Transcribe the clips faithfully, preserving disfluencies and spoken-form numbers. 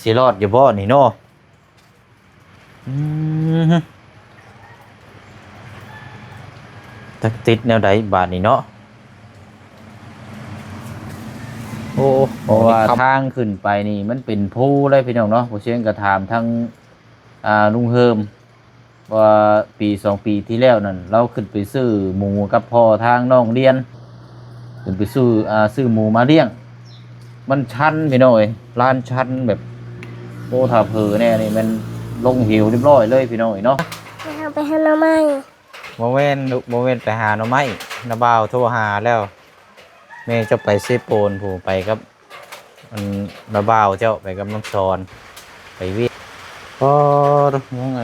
สิรอดอยู่บ่นี่เนาะ อืม จักติดแนวใดบาดนี้เนาะ โอ้ เพราะว่าทางขึ้นไปนี่มันเป็นภูเลยพี่น้องเนาะ บ่เชียงก็ถามทาง อ่า ลุงเฮิม ว่าปีสองปีที่แล้วนั่น เราขึ้นไปซื้อหมูกับพ่อทางน้องเรียน ขึ้นไปซื้อ อ่า ซื้อหมูมาเลี้ยง มันชันพี่น้องเอ้ย ลานชันแบบ โอ้ ถ้าเผลอแน่นี่มันลงเหวเรียบร้อยเลยพี่น้องเอ้ยเนาะ ไปหา ไปหาหน่อไม้ บ่แม่นลูก บ่แม่นไปหาหน่อไม้ น้าบ่าวโทรหาแล้ว แม่เจ้าไปเซโปนพู้น ไปกับ อัน น้าบ่าวเจ้า ไปกับน้องสอน ไปเวียก โอ้ ยังไง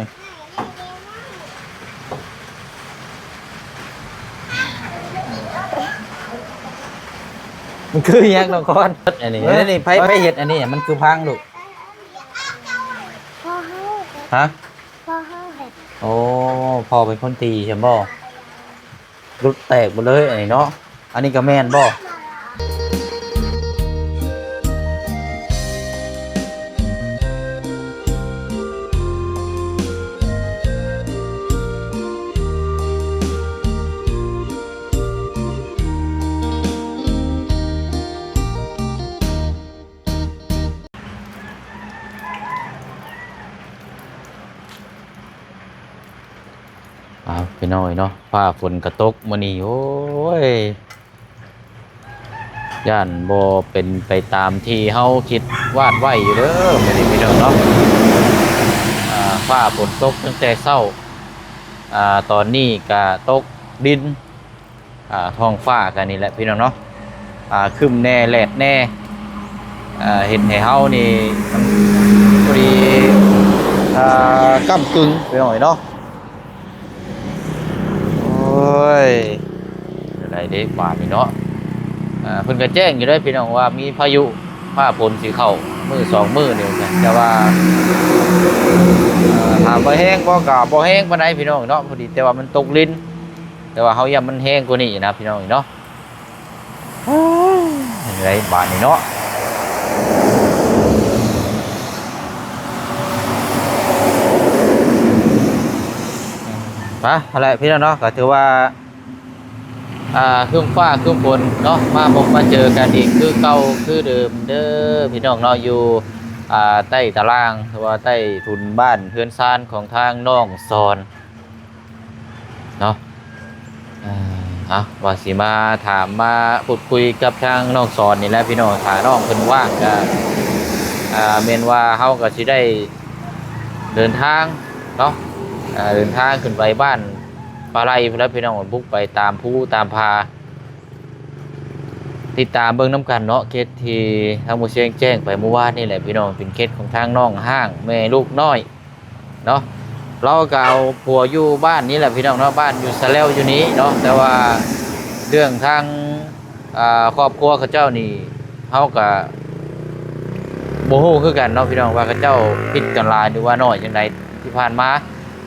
มันคือหยังน้องคอน อันนี้ เอ้ย อันนี้ไผ ไผเฮ็ดอันนี้ มันคือพังลูก พ่อเฮา ฮะ พ่อเฮาเฮ็ด โอ้ พ่อเป็นคนตีใช่บ่ หลุดแตกหมดเลยอันนี้เนาะ อันนี้ก็แม่นบ่ เอาพี่น้องเนาะ ฟ้าฝนก็ตกมื้อนี้ โอ้ย ย่านบ่เป็นไปตามที่เฮาคิดวาดไว้อยู่เด้อ มื้อนี้พี่น้องเนาะ อ่า ฟ้าฝนตกตั้งแต่เช้า อ่า ตอนนี้ก็ตกดิน อ่า ท้องฟ้าก็นี่แหละพี่น้องเนาะ อ่า ครึ้มแน่ แดดแน่ อ่า เฮ็ดให้เฮานี่มันพอดี อ่า ก้ำกึ่งพี่น้องเนาะ โอ้ย อะไรเด้บาดนี้เนาะ อ่า เพิ่นก็แจ้งอยู่เด้อพี่น้องว่ามีพายุฟ้าฝนสิเข้ามื้อสองมื้อนี่ว่าซั่น แต่ว่า อ่า ถามว่าแฮงบ่ ก็บ่แฮงปานใดพี่น้องเนาะ พอดีแต่ว่ามันตกลิน แต่ว่าเฮาย่านมันแฮงกว่านี้นะพี่น้องเนาะ โอ้ย เป็นไงบาดนี้เนาะ ไป เอาละพี่น้องเนาะ ก็ถือว่า อ่า ครึ้มฟ้าครึ้มฝนเนาะ มาพบมาเจอกันอีกคือเก่าคือเดิมเด้อพี่น้องเนาะ อยู่ อ่า ใต้ตาราง หรือว่าใต้ถุนบ้านเฮือนซานของทางน้องสอนเนาะ อ่า เอา ว่าสิมาถามมาพูดคุยกับทางน้องสอนนี่แหละพี่น้อง ถ้าน้องเพิ่นว่างก็ อ่า แม่นว่าเฮาก็สิได้เดินทางเนาะ อ่า เดินทางขึ้นไปบ้านปลาไหลพู้นแหละพี่น้อง บุกไปตามภูตามผา ติดตามเบิ่งนำกันเนาะ เคสที่ทางบ่เชียงแจ้งไปเมื่อวานนี่แหละพี่น้อง เป็นเคสของทางน้องฮ้างแม่ลูกน้อย เนาะ เราก็เอาผัวอยู่บ้านนี้แหละพี่น้องเนาะ บ้านอยู่สะแลวอยู่นี้เนาะ แต่ว่าเรื่องทาง อ่า ครอบครัวเขาเจ้านี่ เฮาก็บ่ฮู้คือกันเนาะพี่น้อง ว่าเขาเจ้าผิดกันหลายหรือว่าน้อยจั่งใดที่ผ่านมา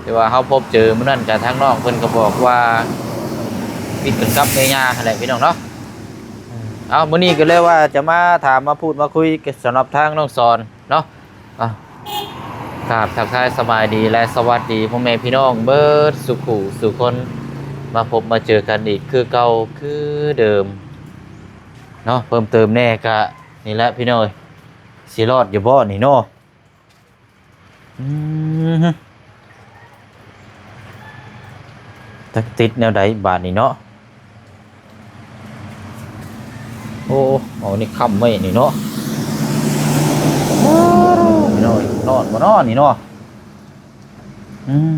แต่ว่าเฮาพบเจอมื้อนั้นก็ทางน้องเพิ่นก็บอกว่าผิดกันกับแม่ย่าหั้นแหละพี่น้องเนาะ เอา มื้อนี้ก็เลยว่าจะมาถามมาพูดมาคุยกับสำหรับทางน้องสอนเนาะ อ่ะ กราบทักทายสบายดีและสวัสดีพ่อแม่พี่น้องเบิดสู่ผู้สู่คน มาพบมาเจอกันอีกคือเก่าคือเดิมเนาะ เพิ่มเติมแน่กะนี่แหละพี่น้องเอ้ย สิรอดอยู่บ่นี่เนาะ อืม จักติดแนวใดบาดนี้เนาะ โอ้ เอานี่ค้ำไว้นี่เนาะ โอ้ พี่น้อง นอนบ่นอนนี่เนาะ อืม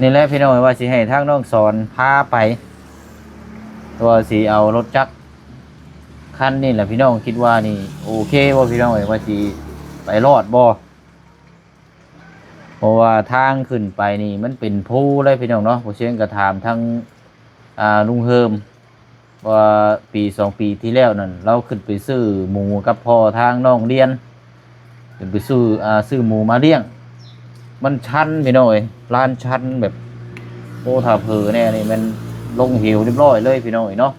นี่แหละพี่น้อง ว่าสิให้ทางน้องสอนพาไป ว่าสิเอารถจักรคันนี่แหละพี่น้อง คิดว่านี่โอเคบ่พี่น้องเอ้ย ว่าสิไปรอดบ่ เพราะว่าทางขึ้นไปนี่มันเป็นภูเลยพี่น้องเนาะ บ่เชียงก็ถามทาง อ่า ลุงเฮิม ว่าปีสองปีที่แล้วนั่น เราขึ้นไปซื้อหมูกับพ่อทางน้องเรียน ขึ้นไปซื้อ อ่า ซื้อหมูมาเลี้ยง มันชันพี่น้องเอ้ย ลานชันแบบ โอ้ ถ้าเผลอแน่นี่มันลงเหวเรียบร้อยเลยพี่น้องเอ้ยเนาะ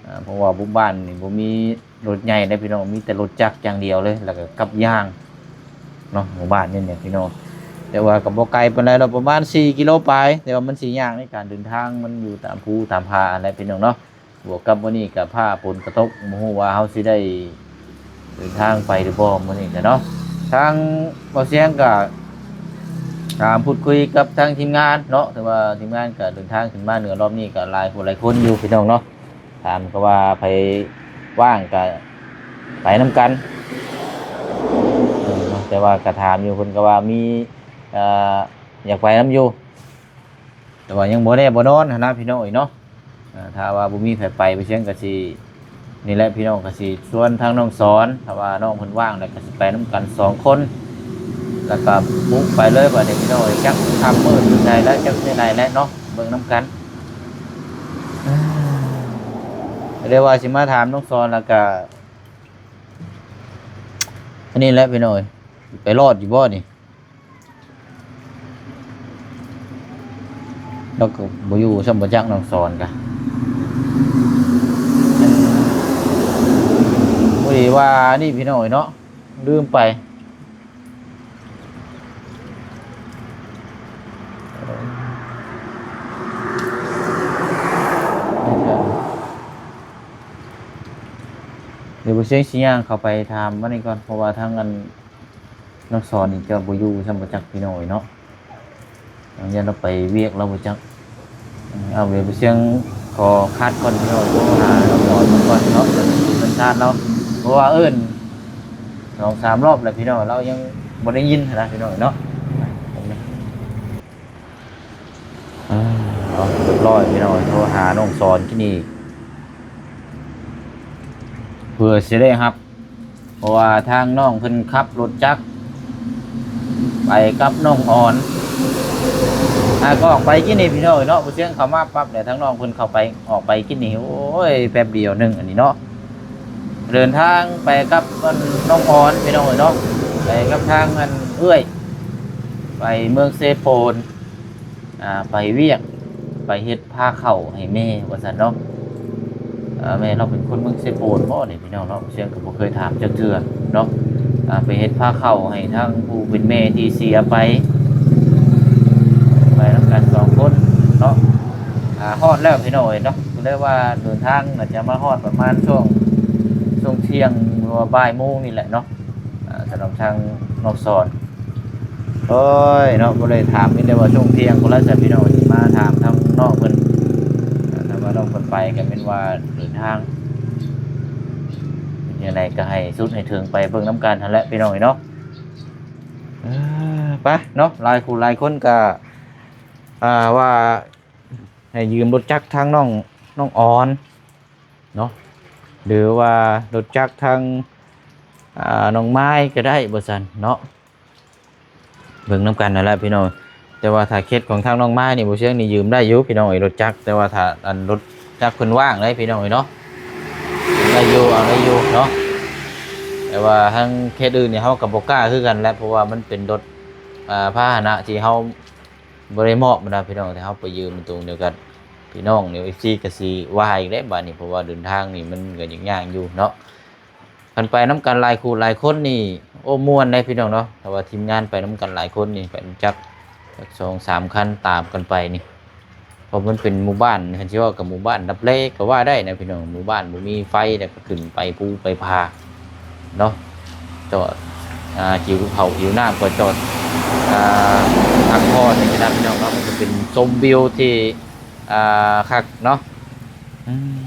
อ่า เพราะว่าหมู่บ้านนี่บ่มีรถใหญ่เด้พี่น้อง มีแต่รถจักรอย่างเดียวเลย แล้วก็กับย่างเนาะ หมู่บ้านนี่เนี่ยพี่น้อง แต่ว่าก็บ่ไกลปานใดดอก ประมาณสี่กิโลปลาย แต่ว่ามันสิยากในการเดินทาง มันอยู่ตามภูตามผาหั้นแหละพี่น้องเนาะ บวกกับมื้อนี้ก็ฟ้าฝนก็ตก บ่ฮู้ว่าเฮาสิได้เดินทางไปหรือบ่มื้อนี้ก็เนาะ ทางบ่าวเสียงก็ถามพูดคุยกับทางทีมงานเนาะ แต่ว่าทีมงานก็เดินทางขึ้นมาเหนือรอบนี้ก็หลายผู้หลายคนอยู่พี่น้องเนาะ ถามก็ว่าไผว่างก็ไปนำกัน เออ แต่ว่าก็ถามอยู่ เพิ่นก็ว่ามี เอ่อ อยากไปนำอยู่ แต่ว่ายังบ่แน่บ่นอนหั้นนะพี่น้องเอ้ยเนาะ อ่า ถ้าว่าบ่มีไผไป ไปเชียงกะสิ นี่แหละพี่น้อง กะสิชวนทางน้องสอน ถ้าว่าน้องเพิ่นว่างแล้วกะสิไปนำกันสองคน แล้วก็บุกไปเลยบัดนี้พี่น้องเอ้ย จักค่ำมืดอยู่ใดแล้ว จักสิได้แล้วเนาะ เบิ่งนำกัน อ่า เรียกว่าสิมาถามน้องสอนแล้วก็ อันนี้แหละพี่น้องเอ้ย ไปรอดอยู่บ่นี่ แล้วก็บ่อยู่ซ้ำบ่จักน้องสอนกะ พอดีว่านี่พี่น้องเอ้ยเนาะ ลืมไป เดี๋ยวบ่เสียงสิย่างเข้าไปถามมันนี่ก่อน เพราะว่าทางอัน น้องสอนนี่เจ้าบ่อยู่ซ้ำบ่จักพี่น้องเอ้ยเนาะ ยันเราไปเวียกเราบ่จัก เอาเดี๋ยวไปเสียงขอคัดก่อนพี่น้อง โทรหาน้องสอนมันก่อนเนาะ เดี๋ยวสิเพิ่นชาร์จเรา เพราะว่าเอิ้นสองสามรอบแล้วพี่น้อง เรายังบ่ได้ยินหั้นนะพี่น้องเนาะ อ่า เอาเรียบร้อยพี่น้อง โทรหาน้องสอนที่นี่ เพื่อสิได้รับ เพราะว่าทางน้องเพิ่นขับรถจักร ไปกับน้องออน อ่า ก็ออกไปกินนี่พี่น้องเนาะ ผู้เสียงเข้ามาปั๊บเนี่ย ทางน้องเพิ่นเข้าไป ออกไปกินนี่ โอ้ย แป๊บเดียวหนึ่งอันนี้เนาะ เดินทางไปกับน้องออนพี่น้องเนาะ ไปกับทางอันเอื้อย ไปเมืองเซโปน อ่า ไปเวียก ไปเฮ็ดพาข้าวให้แม่ว่าซั่นเนาะ อ่า แม่เราเป็นคนเมืองเซโปนบ่นี่พี่น้องเนาะ เสียงก็บ่เคยถามจักเทื่อเนาะ อ่า ไปเฮ็ดพาข้าวให้ทางผู้เป็นแม่ที่เสียไป ไปนำกันสองคนเนาะ อ่า ฮอดแล้วพี่น้องเอ้ยเนาะ ก็เลยว่าเดินทางน่าจะมาฮอดประมาณช่วง ช่วงเที่ยงหรือว่าบ่ายโมงนี่แหละเนาะ อ่า สำหรับทางน้องสอน โอ้ยเนาะ บ่ได้ถาม มีแต่ว่าช่วงเที่ยงพุ้นละจ้ะพี่น้อง สิมาถามทางน้องเพิ่น อ่า ถ้าว่าน้องเพิ่นไปก็แม่นว่าเดินทาง เป็นจั่งใดก็ให้สุดให้ถึงไปเบิ่งนำกันหั้นแหละพี่น้องเนาะ เออ ไปเนาะ หลายคู่หลายคนก็ อ่า ว่าให้ยืมรถจักรทางน้อง น้องออนเนาะ หรือว่ารถจักรทาง อ่า น้องไม้ก็ได้บ่ซั่นเนาะ เบิ่งนำกันนั่นแหละพี่น้อง แต่ว่าถ้าเคสของทางน้องไม้นี่ บ่เสียงนี่ยืมได้อยู่พี่น้องเอ้ย รถจักร แต่ว่าถ้าอันรถจักรเพิ่นว่างได้พี่น้องเอ้ยเนาะ ได้อยู่ เอาได้อยู่เนาะ แต่ว่าทางเคสอื่นนี่เฮาก็บ่กล้าคือกันแหละ เพราะว่ามันเป็นรถ อ่า พาหนะที่เฮาบ่ได้มอบมานะพี่น้อง แต่เฮาไปยืมตรงเดียวกัน พี่น้องนี่ เอฟซี ก็สิว่าอีกแล้วบาดนี้ เพราะว่าเดินทางนี่มันก็ยากๆอยู่เนาะ คันไปนำกันหลายคู่หลายคนนี่ โอ้ ม่วนเด้พี่น้องเนาะ ถ้าว่าทีมงานไปนำกันหลายคนนี่ ไปจัก จักสองสามคันตามกันไปนี่ เพราะมันเป็นหมู่บ้าน คันสิเว้ากับหมู่บ้านลับแลก็ว่าได้นะพี่น้อง หมู่บ้านบ่มีไฟ แล้วก็ขึ้นไปภูไปผาเนาะ จอด อ่า หิวข้าวหิวน้ำก็จอด อ่า พักผ่อนจั่งซี้นะพี่น้องเนาะ มันก็เป็นชมวิวที่ อ่า คักเนาะ อืม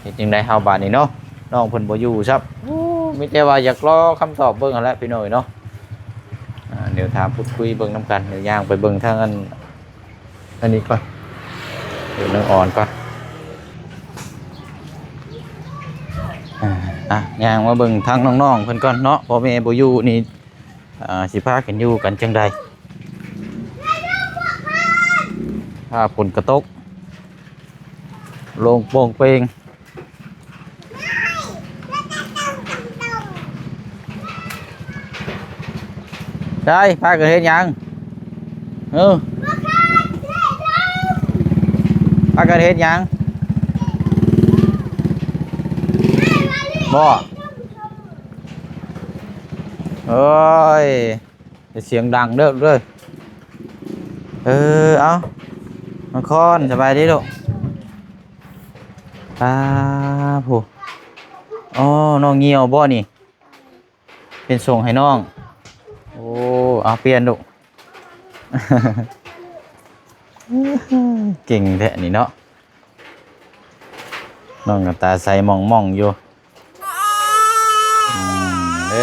เฮ็ดจั่งใดเฮาบาดนี้เนาะ น้องเพิ่นบ่อยู่ซับ โอ้ มีแต่ว่าอยากรอคำตอบเบิ่งหั้นแหละพี่น้องเอ้ยเนาะ อ่า เดี๋ยวถามพูดคุยเบิ่งนำกัน เดี๋ยวย่างไปเบิ่งทางอัน อันนี้ก่อน เดี๋ยวน้องออนก่อน อ่า อ่ะ ย่างมาเบิ่งทางน้องๆเพิ่นก่อนเนาะ พ่อแม่บ่อยู่นี่ อ่า สิพากันอยู่กันจั่งใด ฟ้าฝนก็ตก ลงโป่งเปง ใช่ พากันเฮ็ดหยัง เออ พากันเฮ็ดหยัง บ่ เอ้ย อย่าเสียงดังเด้อ เด้อ เออ เอา มังคอน สบายดีลูก อ่า ผู้ อ๋อ น้องเหี่ยวบ่นี่ เป็นส่งให้น้อง โอ้ เอาเปลี่ยนลูก เก่งแท้นี่เนาะ น้องก็ตาใสหม่องๆอยู่ อืม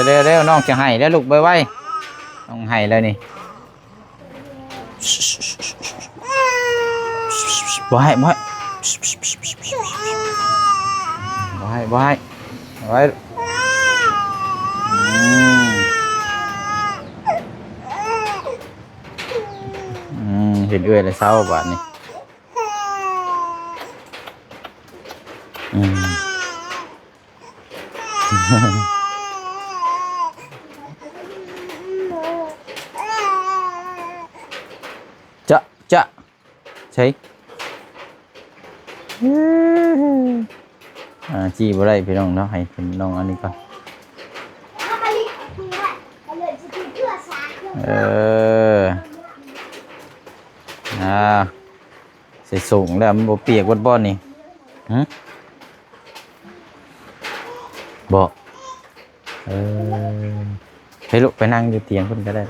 เร็วๆๆ น้องจะให้แล้วลูก ไวๆ น้องให้แล้วนี่ บ่ให้ บ่ให้ บ่ให้ บ่ให้ เอาไว้ อืม อืม เห็นเอื้อยแล้วเศร้าบาดนี้ อืม จะ จะ ใช่ อ่า จี้บ่ได้พี่น้องเนาะ ให้เป็นน้องอันนี้ก่อน เออ อ่า ใส่สูงแล้วมันบ่เปียกบ่อนนี่ หึ บ่ เออ ให้ลูกไปนั่งอยู่เตียงเพิ่นก็ได้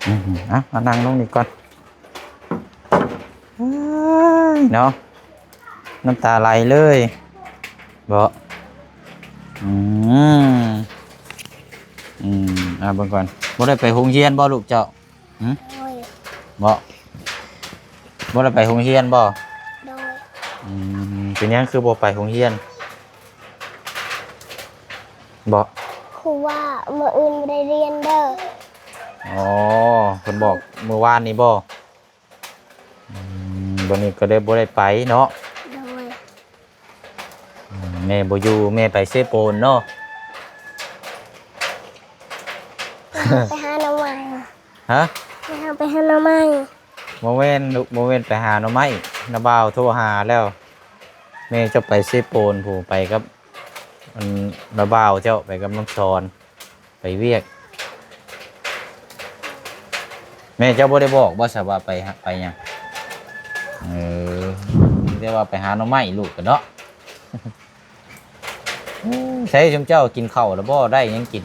อืม เอา เอานั่งลงนี่ก่อน เอ้ย เนาะ น้ำตาไหลเลย บ่ อืม อืม เอาเบิ่งก่อน บ่ได้ไปโรงเรียนบ่ลูกเจ้า หึ โดย บ่ บ่ได้ไปโรงเรียนบ่ โดย อืม เป็นหยังคือบ่ไปโรงเรียน บ่ ครูว่ามื้ออื่นบ่ได้เรียนเด้อ อ๋อ เพิ่นบอกมื้อวานนี้บ่ อืม บัดนี้ก็เลยบ่ได้ไปเนาะ โดย อืม แม่บ่อยู่ แม่ไปเซโปนเนาะ ไปหาหน่อไม้ ฮะ ไปหา ไปหาหน่อไม้ บ่แม่นลูก บ่แม่นไปหาหน่อไม้ น้าบ่าวโทรหาแล้ว แม่จะไปเซโปนพู้น ไปกับ อัน น้าบ่าวเจ้า ไปกับน้องสอน ไปเวียก แม่เจ้าบ่ได้บอกบ่ซะว่าไปหา ไปหยัง เออ มีแต่ว่าไปหาหน่อไม้ลูกกันเนาะ ใช่ ชุมเจ้ากินข้าวแล้วบ่ ได้หยังกิน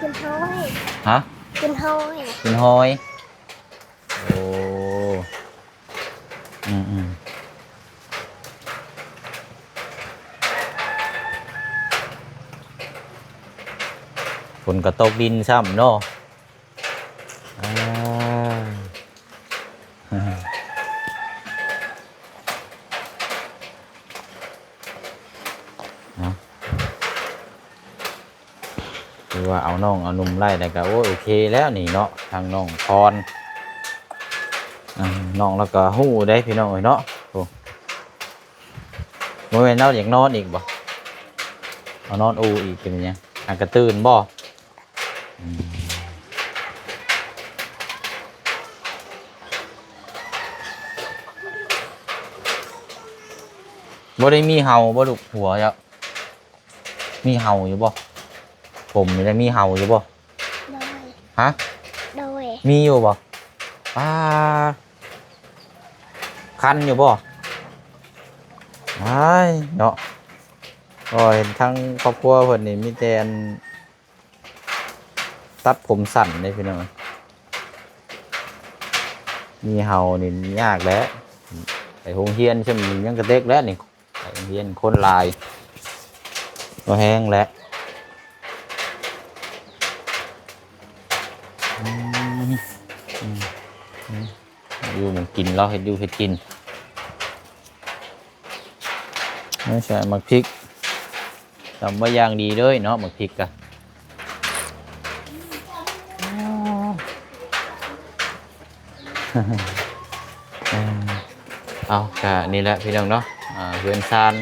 กินหอย ฮะ กินหอย กินหอย โอ้ อืม อืม ฝนก็ตกดินซ้ำเนาะ อ่า เนาะ คือว่าเอาน้องเอาหนุ่มไล่แล้วก็ โอ้ย โอเคแล้วนี่เนาะ ทางน้องพร อ่า น้องแล้วก็ฮู้ได้พี่น้องเอ้ยเนาะ โอ้ บ่แม่นเราอยากนอนอีกบ่ เอานอนอู่อีกเป็นหยัง หากระตื่นบ่ อืม บ่ได้มีเห่าบ่ลูก ผัวเจ้า มีเห่าอยู่บ่ ผมนี่ได้มีเห่าอยู่บ่ โดย ฮะ โดย มีอยู่บ่ ป้า คันอยู่บ่ อ้าย เนาะ ก็เห็นทั้งครอบครัวเพิ่นนี่มีแต่อัน ตัดผมสั้นเด้พี่น้อง มีเห่านี่ยากแล้ว ไปโรงเรียนซ่ำยังกะเด็กแล้วนี่ ไปโรงเรียนคนหลาย ก็แฮงแล้ว อืม อืม อืม อยู่หม่องกิน เราเฮ็ดอยู่เฮ็ดกิน ไม่ใช่ หมากพริก ตำไว้อย่างดีเลยเนาะ หมากพริกกะ เอา กะนี่แหละพี่น้องเนาะ อ่า เฮือนซาน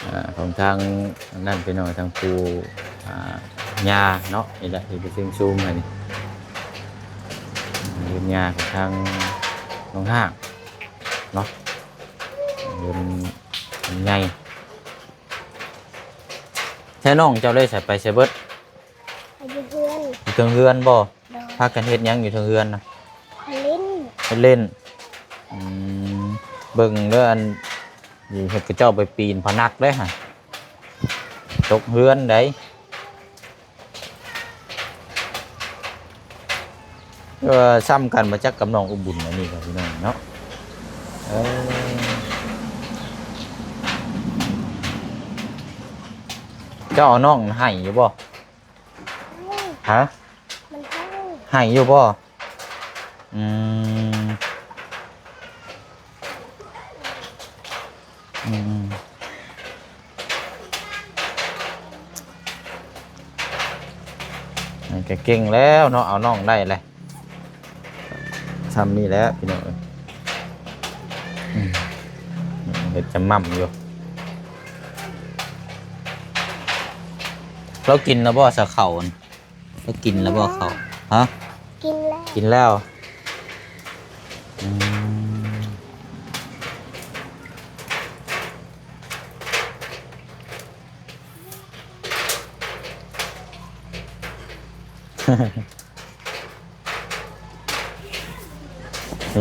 อ่า ของทางนั่นพี่น้อง ทางปู่ อ่า ย่าเนาะ นี่แหละที่ไปซิ่งซูมให้นี่ เฮือนย่าของทางน้องห้างเนาะ เฮือน เฮือนใหญ่ ใช้น้องเจ้าเลยใส่ไปใส่เบิด ไปอยู่เฮือน อยู่เทิงเฮือนบ่ โดย พากันเฮ็ดหยังอยู่เทิงเฮือนนะ เล่น เฮ็ดเล่น อืม เบิ่งเด้อ อัน อยู่เฮ็ดกระเจ้าไปปีนพนักเด้อฮะ ตกเฮือนได๋ เออ ซ้ำกันมาจักกับน้องอุบุญอันนี้ครับพี่น้องเนาะ เออ เจ้าเอาน้องให้อยู่บ่ ฮะ มันให้ ให้อยู่บ่ อืม อืม มันก็เก่งแล้วเนาะ เอาน้องได้เลย ซ้ำนี่แหละพี่น้องเอ้ย อืม เฮ็ดจะม่ำอยู่ เรากินแล้วบ่สาเขาอัน เรากินแล้วบ่เขา ฮะ กินแล้ว กินแล้ว อืม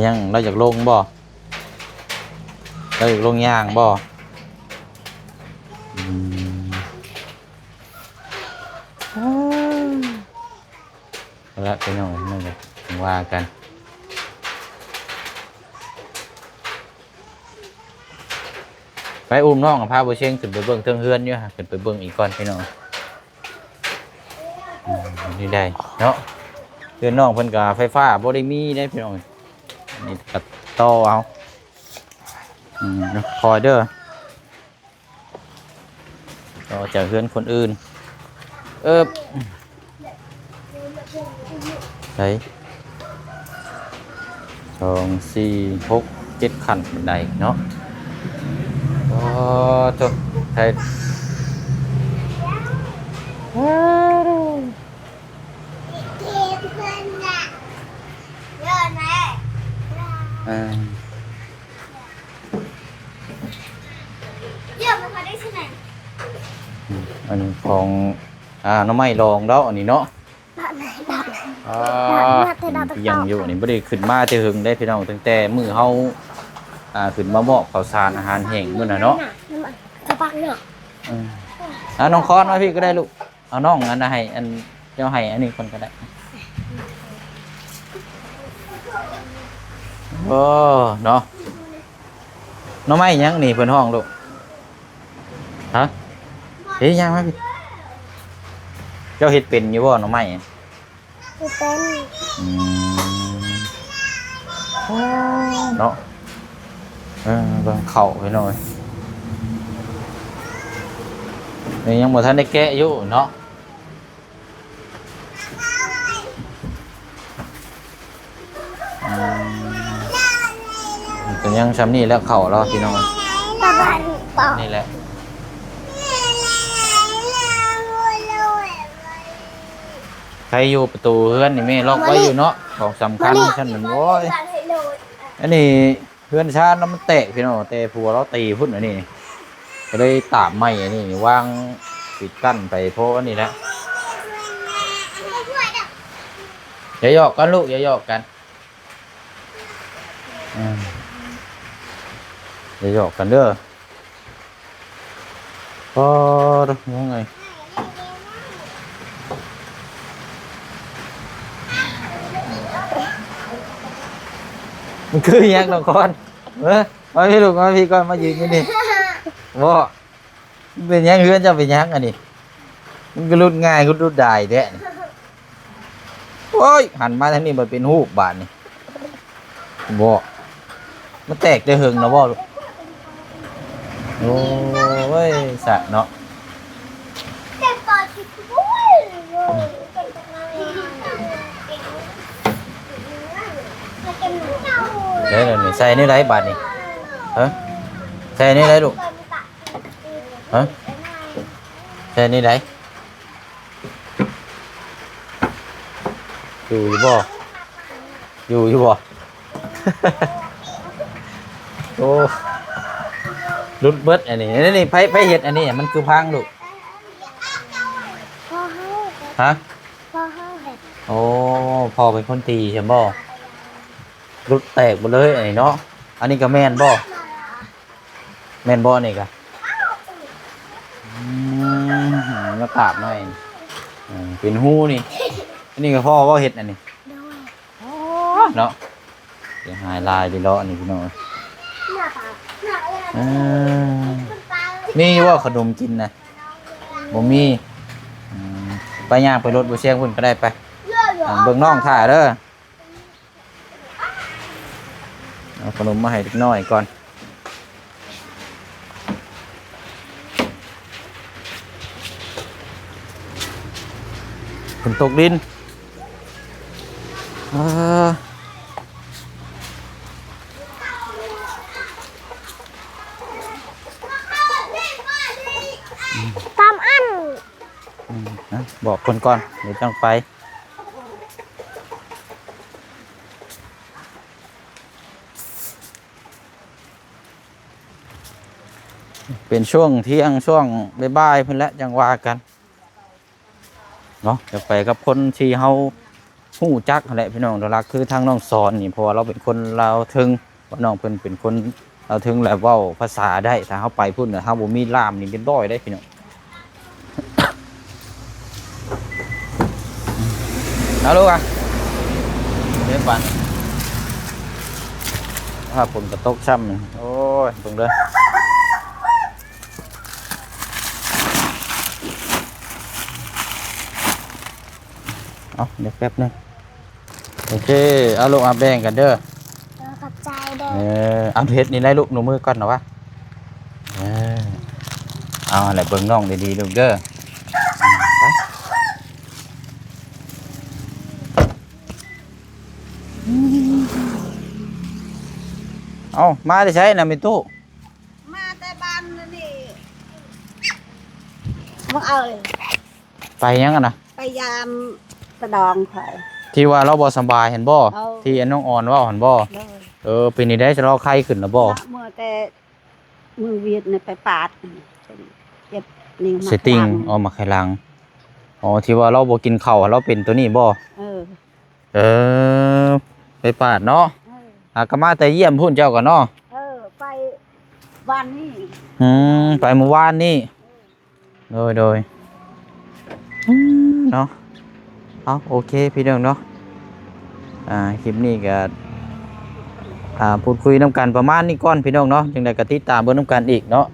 ยัง เราอยากลงบ่ เราอยากลงย่างบ่ อืม เอาละพี่น้อง มันก็ว่ากัน ไปอุ้มน้อง พาบ่เชงขึ้นไปเบิ่งเทิงเฮือนอยู่ฮะ ขึ้นไปเบิ่งอีกก่อนพี่น้อง อืม นี่ได้เนาะ เฮือนน้องเพิ่นก็ไฟฟ้าบ่ได้มีได้พี่น้อง นี่ก็ต่อเอา อืม คอยเด้อ ต่อจากเฮือนคนอื่น เอิบ ไส สอง สี่ หก เจ็ด ขั้นบันไดเนาะ โอ้ โธ่ ไส เออ เยอะมันพอได้ที่ไหน อืม อันของ อ่า หน่อไม้ดองเนาะ อันนี้เนาะ บาดไหน บาดไหน อ่า บาดไหน บาดไหน ยังอยู่ อันนี้บ่ได้ขึ้นมาแต่เฮิงได้พี่น้อง ตั้งแต่มื้อเฮา อ่า ขึ้นมามอบข้าวสารอาหารแห้งมื้อน่ะเนาะ น้ำมันกระปักเนาะ อืม อ่า น้องคอนมาพี่ก็ได้ลูก เอาน้องอันน่ะให้ อัน เจ้าให้อันนี้คนก็ได้ โอ้ เนาะ หน่อไม้หยังนี่เพิ่นฮ้องลูก ฮะ เฮ้ย ย่างมาพี่ เจ้าเฮ็ดเป็นอยู่บ่หน่อไม้ บ่เป็น อืม เนาะ เออ เบิ่งเข้าไปหน่อย นี่ยังบ่ทันได้แกะอยู่เนาะ อืม ก็ยังส่ำนี้แหละเข้าแล้วพี่น้อง ประมาณนี้ นี่แหละ ใครอยู่ประตูเฮือนนี่แม่ล็อกไว้อยู่เนาะ ของสำคัญ มานี่ ซั่นนั่น โอ้ย อันนี้เฮือนชานน่ะมันแตกพี่น้อง แต่ผัวเราตีพุ้นอันนี้ ก็เลยตากไม้อันนี้วางปิดกั้นไป เพราะอันนี้แหละ อย่าหยอกกันลูก อย่าหยอกกัน อืม อย่าหยอกกันเด้อ โอ้ ยังไง มันคือหยังน้องคอน เออ มาพี่ลูก มาพี่ก่อน มายืนอยู่นี่ บ่ มันเป็นหยัง เฮือนเจ้าเป็นหยังอันนี้ มันก็หลุดง่าย ก็หลุดได้แท้นี่ โอ้ย หันมาทางนี้มันเป็นฮูกบาดนี่ บ่ มันแตกแต่เฮิงนะบ่ลูก โอ้ย สะเนาะ เดี๋ยวนี้ใส่นี่ได้บาดนี่ ฮะ ใส่นี่ได้ลูก ฮะ ใส่นี่ได้ อยู่อยู่บ่ อยู่อยู่บ่ โอ้ หลุดเบิดอันนี้ นี่ นี่ ไผ ไผเฮ็ดอันนี้ มันคือพังลูก ฮะ พ่อห้องแบบ โอ้ พ่อเป็นคนตีใช่บ่ หลุดแตกหมดเลยอันนี้เนาะ อันนี้ก็แม่นบ่ แม่นบ่นี่กะ อืม มากราบหน่อย อืม เป็นหูนี่ อันนี้ก็พ่อบ่เฮ็ดอันนี้ โดย เนาะ เสียหายหลายเด้เนาะอันนี้พี่น้อง เออ มีอยู่บ่ขนมกินนะ บ่มี อืม ไปย่างไปรถบ่เสียงพุ่นก็ได้ไป อ่ะ เบิ่งน้องถ่าเด้อ เอาขนมมาให้เด็กน้อยก่อน ฝนตกดิน เออ ตามอัน อืม นะ บอกคนก่อน เดี๋ยวจั่งไป เป็นช่วงเที่ยง ช่วงบ่ายๆ พุ่นแหละ จั่งว่ากัน เนาะ อยากไปกับคนที่เฮาฮู้จักหั้นแหละพี่น้อง หลักๆ คือทางน้องสอนนี่ เพราะว่าเราเป็นคนลาวเทิง ว่าน้องเพิ่นเป็นคนลาวเทิง และเว้าภาษาได้ ถ้าเฮาไปพุ่นน่ะ เฮาบ่มีล่ามนี่เรียบร้อยเด้พี่น้อง เอาลูกอ่ะ เดี๋ยวก่อน ถ้าฝนก็ตกซ้ำนี่ โอ้ย เบิ่งเด้อ เอา เดี๋ยวแป๊บหนึ่ง โอเค เอาลูก เอาแบ่งกันเด้อ เออ ขอบใจเด้อ เออ เอาเฮ็ดนี่ได้ลูก หนูมือก่อนนะวะ เออ เอาอะไรเบิ่งน้องดีๆ ลูกเด้อ ไป เอามาได้ใช้นะแม่ตู้ มาแต่บ้านนี่ มึงเอาเลย ไปยังอะนะ ไปยามตะดองข่อย ที่ว่าเราบ่สบายหั้นบ่ เออ ที่อันน้องออนเว้าหั้นบ่ โดย เออ เป็นนี่ได้เราไข้ขึ้นแล้วบ่ เมื่อแต่มือเวียดนี่ไปปาด เจ็บนี่ สติง มาข้างหลัง อ๋อ มาข้างหลัง อ๋อ ที่ว่าเราบ่กินข้าว เราเป็นตัวนี้บ่ เออ เออ ไปปาดเนาะ เออ อ่ะ ก็มาแต่เยี่ยมพุ่นเจ้าก่อนเนาะ เออ ไปวันนี้ อืม ไปเมื่อวานนี่ โดย โดย อืม เนาะ เอา โอเค พี่น้องเนาะ อ่า คลิปนี้ก็ อ่า พูดคุยนำกันประมาณนี้ก่อนพี่น้องเนาะ จั่งใดก็ติดตามเบิ่งนำกันอีกเนาะ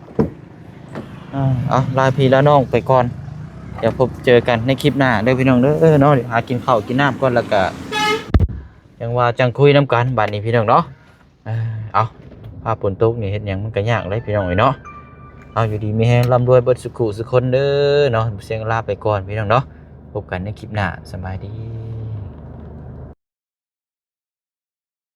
อ่า เอา ลาพี่ลาน้องไปก่อน เดี๋ยวพบเจอกันในคลิปหน้าเด้อพี่น้องเด้อเนาะ เดี๋ยวหากินข้าวกินน้ำก่อน แล้วก็ จั่งว่าจั่งคุยนำกันบัดนี้พี่น้องเนาะ เออ เอา ภาพฝนตกนี่เฮ็ดหยังมันก็ยากเลยพี่น้องเอ้ยเนาะ เอา อยู่ดีมีแฮงร่ำรวยเบิดสุขุสุคนเด้อเนาะ เสียงลาไปก่อนพี่น้องเนาะ พบกันในคลิปหน้า สบายดี